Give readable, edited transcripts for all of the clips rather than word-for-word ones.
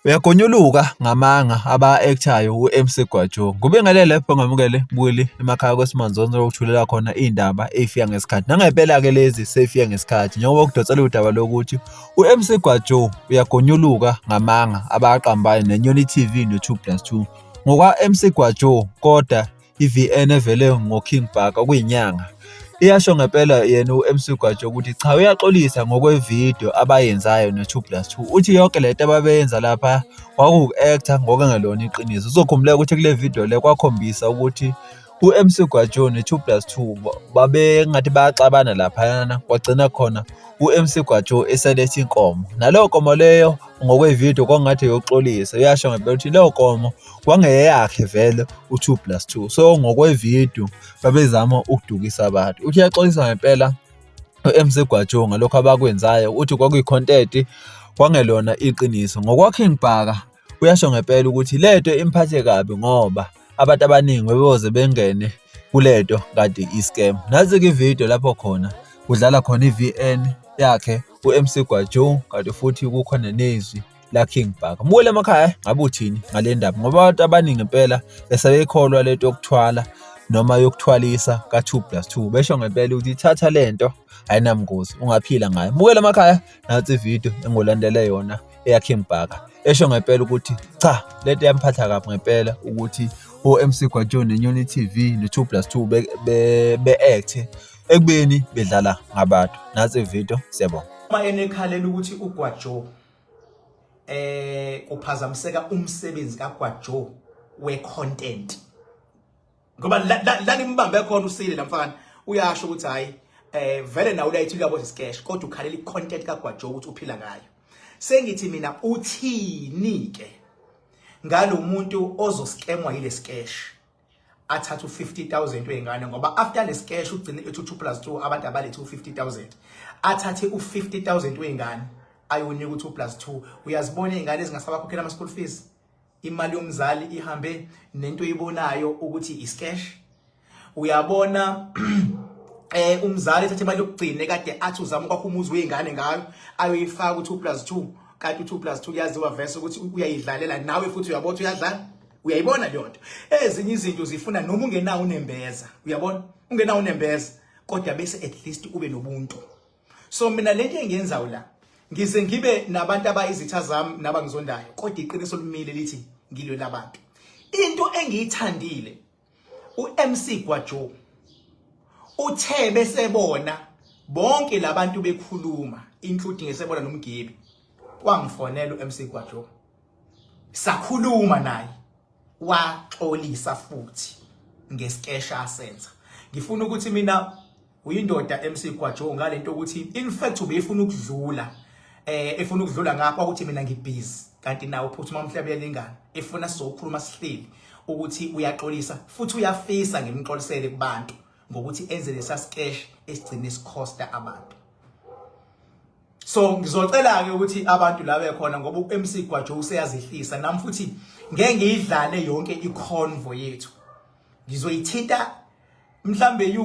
Uyagonyuluka ngamanga aba-act-ayo u-M_C Gwajo. Ngubingelele lapho ngamukele mbukeli emakhaya kwesimanzonzo okuthulela khona iy'ndaba ey'fika ngesikhathi. Nangempela-ke lezi sey'fike ngesikhathi njengoba kudonsela udaba lokuthi u-M_C Gwajo uyagonyuluka ngamanga abaqambayo neNyoni T_V no-Two Plus Two. Ngokwa-M_C Gwajo kodwa i-V_N evele ngoKing Bhaka okuyinyanga. Iyasho ngempela yena u-M_C Gwajo ukuthi cha uyaxolisa ngokwevidiyo abayenzayo no-Two Plus Two. Uthi yonke lento ababeyenza lapha kwakuwu-act-a ngokungelona iqiniso. Uzokhumbuleka ukuthi kule vidiyo le kwakhombisa ukuthi u-M_C Gwajo ne-Two Plus Two babengathi bayaxabana laphayana kwagcina khona u-M_C Gwajo eseletha inkomo. Naleyo nkomo leyo ngokwevidiyo kwakungathi eyokuxolisa. Uyasho ngempela ukuthi leyo nkomo kwangeyakhe vele u-two plus two. So ngokwevidiyo babezama ukudukisa abantu. Uthi uyaxolisa ngempela u-M_C Gwajo ngalokhu abakwenzayo, uthi kwakuyi-content kwangelona iqiniso. NgokwaKing Bhaka uyasho ngempela ukuthi lento imphathe kabi ngoba abantu abaningi bebeyoze bengene kulento kanti i-scam. Nazi-ke ividiyo lapho khona kudlala khona i-V_N yakhe u-M_C Gwajo kanti futhi kukhona nezwi la-King Bhaka. Mbukeli emakhaya ngabe uthini ngale ndaba ngoba abantu abaningi impela besebeyikholwa lento yokuthwala noma yokuthwalisa ka-two plus two besho ngempela ukuthi thatha lento ayinamngozi ungaphila ngayo. Mbukeli emakhaya nansi ividiyo engolandele yona eyaKing Bhaka esho ngempela ukuthi cha lento yamphatha kabi ngempela ukuthi o-M_C Gwajo neNyoni T_V no-Two Plus Two be-act-e ekubeni bedlala ngabantu. Nansi ividiyo, siyabonga. Uma enekhalela ukuthi uGwajo kuphazamiseka umsebenzi kaGwajo we-content ngoba la nimbambe khona usile la mfana uyasho ukuthi hayi vele nawe uyayithi uyabo isikesh kodwa ukhalela i-content kaGwajo ukuthi uphila ngayo. Sengithi mina uthini ke ngalomuntu ozoskemwa yile skesh athatha u50000 wengane ngoba after leskesh ugcine ethi 2 plus 2 abantu abalethe u50000 athathe u50000 wengane ayonika u2 plus 2. Uyazibona izingane ezingasabakhokhela ama school fees, imali yomzali ihambe nento oyibonayo ukuthi iscash. Uyabona umzali ethatha imali yokugcina ekade athi uzama ukwakha umuzi wezingane ngayo ayoyifaka u2 plus 2 kanti u2 plus 2 kuyaziwa verse ukuthi uyayidlalela nawe futhi uyabona ukuthi uyadlala, uyayibona leyo nto. Ezinye izinto zifuna noma ungenawo unembeza, uyabona ungenawo unembeza kodwa bese at least ube nobuntu. So mina lento engiyenzayo la ngize ngibe nabantu abayizitha zami nabangizondayo kodwa iqiniso limile lithi ngilwe labantu. Into engiyithandile uMC Gwajo uthe besebona bonke labantu bekhuluma including esebona nomgibe wangifonela uMC Gwajo sakhuluma naye waxolisa futhi ngesikesha asenza. Ngifuna ukuthi mina uyindoda MC Gwajo ngalento ukuthi in fact ubefuna ukudlula efuna ukudlula ngapha ukuthi mina ngibhizi kanti nawe uphuthuma umhlaba uyalingana efuna sizokhuluma sihleli ukuthi uyaxolisa futhi uyafisa ngimxolisele kubantu ngokuthi enze lesa skesh esigcine sikhosta abantu. So ngizocela ke ukuthi abantu la bekhona ngoba uMC Gwajo useyazihlisa nami futhi ngeke ngiyidlale yonke iconvo yethu, ngizoyithinta mhlambe yu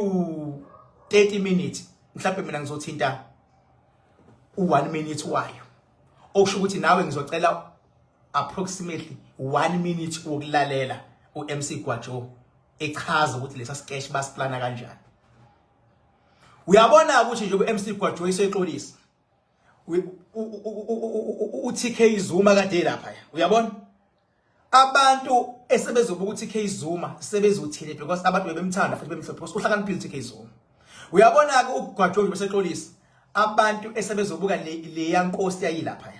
30 minutes, mhlambe mina ngizothinta u1 minute wayo, okusho ukuthi nawe ngizocela approximately 1 minute wokulalela uMC Gwajo echaza ukuthi lesa sketch basiplana kanjani. Uyabona ukuthi nje uMC Gwajo esexolisa uTK Zuma kade lapha, uyabona abantu esebezobuka ukuthi K Zuma sebezothini because abantu bebemthanda futhi bemhlophe because uhlakaniphile uTK Zuma. Uyabona ke uGwajo nje besexolisa abantu esebezobuka le yankosi yayilapha.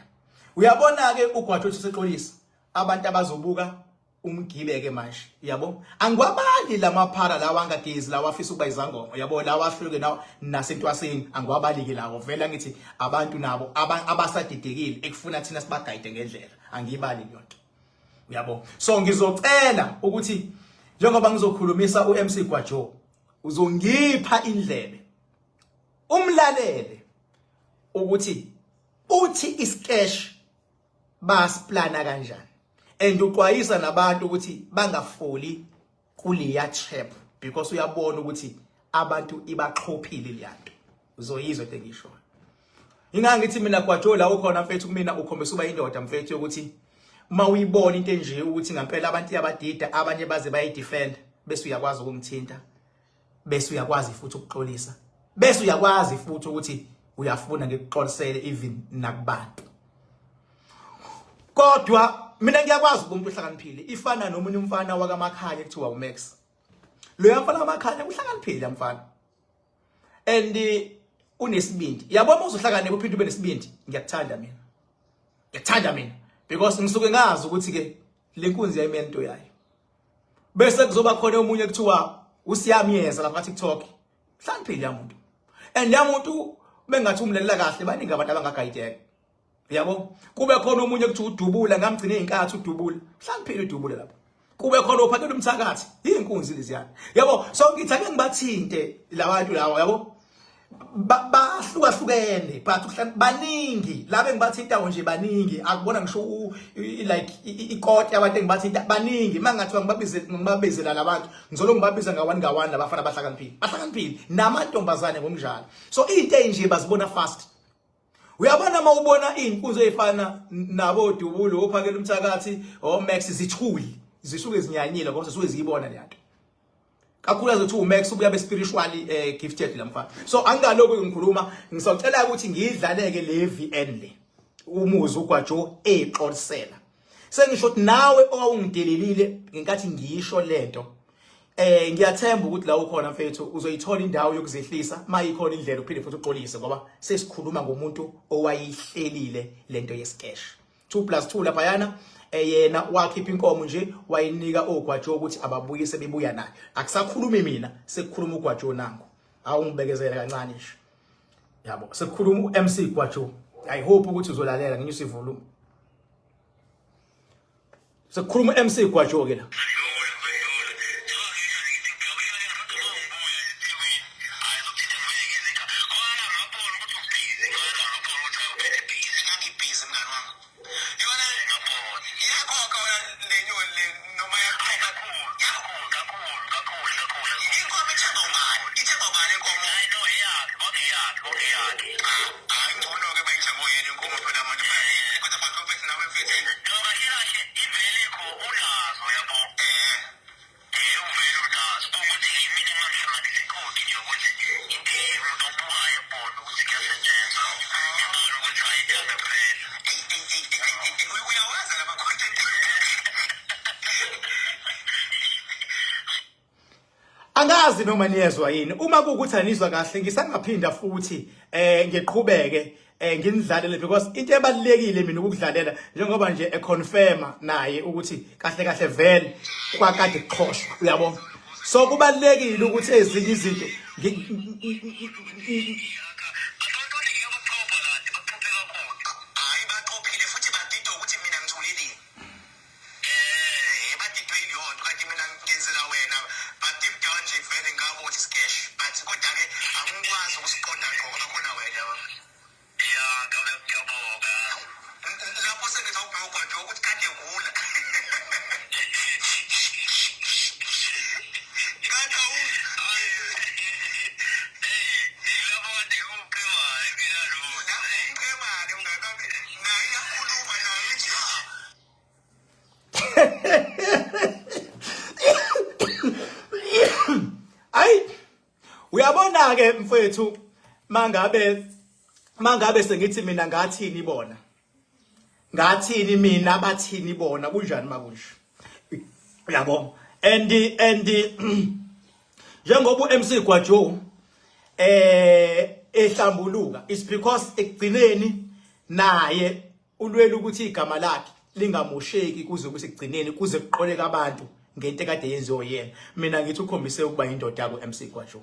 Uyabona ke uGwajo usexolisa abantu abazobuka umgibe ke manje, uyabo angiwabali lamaphara lawa angagezi lawa afisa ukuba izangoma, uyabo lawa ahluke nawo nasentwaseni angiwabali ke lawo vele ngithi abantu nabo abasadidekile ekufuna thina sibagayide ngendlela angiyibali leyo nto, uyabo. So ngizocela ukuthi njengoba ngizokhulumisa uMC Gwajo uzongipha indlebe umlalele ukuthi uthi iskesh basiplana kanjani and uxwayisa nabantu ukuthi bangafoli kuleya trap because uyabona ukuthi abantu ibaxhophile leyanto. Uzoyizwa into engishoyo. Ingake ngithi mina Gwajo la ukhona mfethu kumina ukhombisa uba indoda mfethu yokuthi uma uyibona into enje ukuthi ngempela abantu iyabadida abanye baze bayidefend bese uyakwazi ukungithinta bese uyakwazi futhi ukuxolisa bese uyakwazi futhi ukuthi uyafuna ngikuxolisele even nakubantu kodwa mina ngiyakwazi ukuba umuntu ohlakaniphile ifana nomunye umfana wakamakhanya kuthiwa uMax loya mfana wamakhanya uhlakaniphile mfana and eh, unesibindi yabo uma uzohlakane uphinde ube nesibindi ngiyakuthanda mina ngiyakuthanda mina because ngisuke ngazi ukuthi ke lenkunzi yayimento yayo bese kuzoba khona omunye kuthiwa usiyamyeza lapha TikTok hlaniphile yamuntu and yamuntu bengathi umlelela kahle baningi abantu abangagayideka yabo kube khona omunye kuthiwa udubula ngamgcina izinkathi udubula hlaniphile udubula lapha kube khona ophakela umthakathi inkunzi leziyana yabo so ngithi ake ngibathinte labantu lawa yabo bahlukahlukene but baningi laba engibathintayo nje baningi akubona ngisho like ikoti abantu engibathinta baningi mangathiwa ngibabize ngibabizela labantu ngizolo ngibabiza ngawani ngawani labafana bahlakaniphile bahlakaniphile namantombazane ngokunjalo so into enje bazibona fast uyabona uma ubona izinkunzi ezifana nabo dubulo ophakela umthakathi oMax zithuli zisuke zinyanyile ngoba zisuke ziyibona leyanto kakhulu azothi uMax ubuya be spiritually eh, gifted la mfana so angingalokhu ngikhuluma ngisocela ukuthi ngiyidlaleke le VN le umuzi uGwajo exolisela sengisho ukuthi nawe owawungidelelile ngenkathi ngisho lento eh ngiyathemba ukuthi la ukhona mfethu uzoyithola indawo yokuzehlisa mayikhona indlela uphinde futhi uxolise ngoba sesikhuluma ngomuntu owayihlelile lento yesikesh 2 plus 2 laphayana eh, yena wakhipha inkomo nje wayinika ogwajo ukuthi ababuyise bebuya nayo akusakhulumi mina sekukhuluma ugwajo nangu awungibekezele kancane nje yabo sekukhuluma uMC Gwajo i hope ukuthi uzolalela nginyusa ivolume sekukhuluma uMC Gwajo ke la Angazi noma niyezwa yini uma kuwukuthi anizwa kahle ngisangaphinda futhi eh ngiqhubeke eh nginidlalele because into ebalekile mina ukudlalela njengoba nje econfirma naye ukuthi kahle kahle vele kwakade kuxhoshwa uyabo so kubalekile ukuthi ezinye izinto Ayi uyabona ke mfethu mangabe mangabe sengithi mina ngathini bona ngathini mina bathini bona kunjani makunje uyabo and and njengoba uMC Gwajo eh ehlambuluka it's because ekugcineni naye ulwela ukuthi igama lakhe lingamosheki kuze kuse kugcineni kuze kuqoleka abantu ngento ekade yenziwe yena mina ngithi ukhombise ukuba indoda ku MC Gwajo.